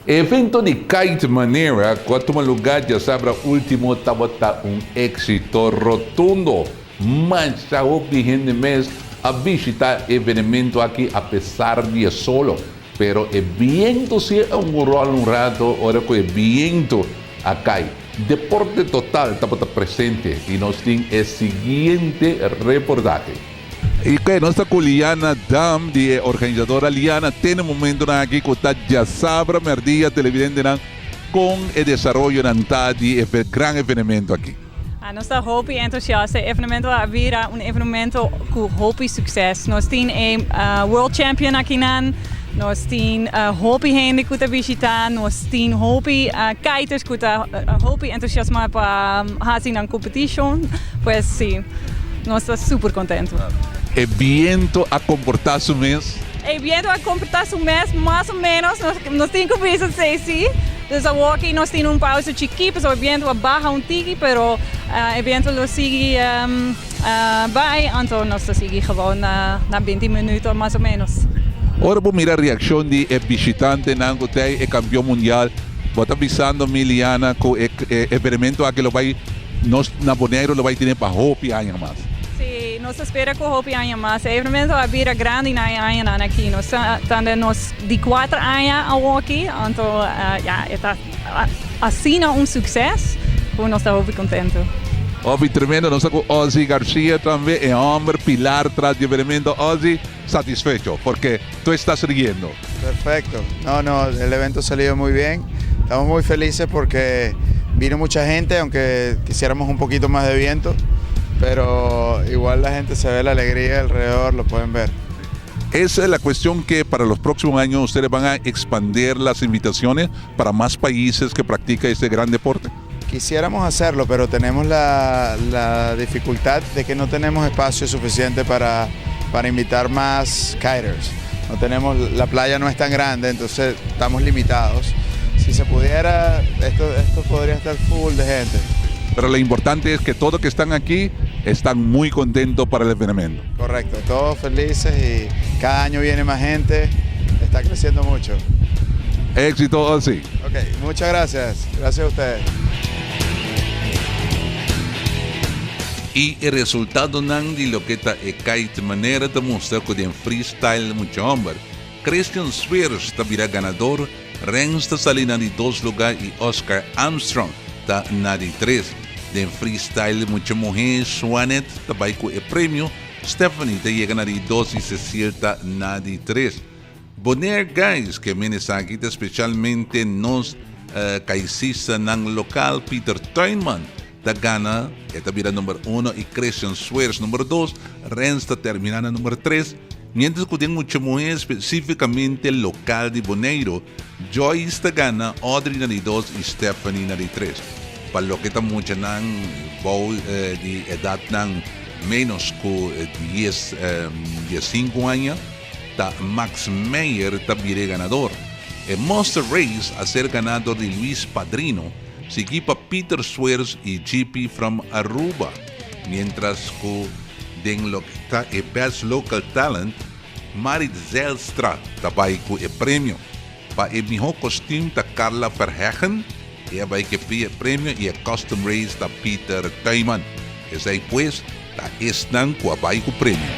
E evento di Kite Manera ku a tuma lugá djasabra último tabata un éksito rotundo. Masha hopi hende mes a bishitá e evenemento aki apesar di e solo. Pero e biento si a un ròl un rato ora ku e biento a kai. Deporte Total tabata presente i nos tin e siguiente reportahe. I ke nos ta ku Liana Dam di e organisadora. Liana, tene momentonan aki ku ta djasabra merdia televidentenan kon e desaroyonan ta di e gran evenemento aki. Nos ta hopi entusiasta. E evenemento a bira un evenemento ku hopi sukses. Nos tin e World Champion akinan, nos tin hopi hende ku ta bishita, nos tin hopi kiters ku ta hopi entusiasma pa hasi nan kompetishon. Pues si, nos ta super kontentu. E biento a komportá su mes? E biento a komportá su mes mas o ménos, nos tin ku bisa si si. Dus awoki nos tin un pausa chikí pasobra e biento a baha un tiki, pero e biento lo sigui bai, anto nos ta sigui gewoon na binti minuto mas o ménos. Ora bo mira reakshon di e bishitantenan ku ta e kampion mundial, bo ta bisando mi, Liana, ku e evenemento aki lo bai Nos na Boneiru lo bai tene pa hopi aña mas. Sí, nos ta spera ku hopi aña mas. E evenemento a bira grandi na e añanan aki. Nos ta den nos di kuater aña awoki, anto ya, e ta asina un sukses ku nos ta hopi kontentu. Hopi tremendo. Nos ta ku Ozzy Garcia tambe, e homber pilar tras di evenemento. Ozzy, satisfecho porque tu estás riendo. Perfecto. No, no, el evento ha salido muy bien. Estamos muy felices porque vino mucha gente, aunque quisiéramos un poquito más de viento, pero igual la gente se ve la alegría alrededor, lo pueden ver. Esa es la cuestión que para los próximos años ustedes van a expandir las invitaciones para más países que practican este gran deporte. Quisiéramos hacerlo, pero tenemos la, la dificultad de que no tenemos espacio suficiente para, para invitar más kiters. No tenemos, la playa no es tan grande, entonces estamos limitados. Si se pudiera, esto, esto podría estar full de gente. Pero lo importante es que todos que están aquí están muy contentos para el evento. Correcto, todos felices y cada año viene más gente, está creciendo mucho. Éxito, Ozzy. Ok, muchas gracias. Gracias a ustedes. I e resultadonan di loke ta e kite manera ta mustra ku den freestyle mucha homber, Christian Sweers ta bira ganador, Rens ta sali na di dos lugar i Oscar Armstrong ta na di tres. Den freestyle mucha muhé, Swanet ta bai ku e premio, Stephanie ta yega na di dos i Cecile ta na di tres. Bonaire Guys ke men esaki ta specialmente nos kaisistanan lokal Peter Tuinman ta gana e ta bira number uno y Christian Sweers number dos, Rens ta termina na number tres, mientras ku den mucha muhe specificamente lokal di Boneiro Joyce ta gana, Audrey na di dos y Stephanie na di tres. Pa loke ta muchanan bou di edatnan menos ku dies diesinku aña, Ta Max Meyer ta bira e ganador. E Monster Race a ser ganá dor di Luis Padrino, siguí pa Peter Sweers i GP from Aruba, miéntras ku den loke ta e Best Local Talent, Marit Zijlstra ta bai ku e premio. Pa e mihó kostüm ta Carla Verheggen, e a bai ku e premio i e Custom Race ta Peter Tuinman. Esei pues ta esnan ku a bai ku premio.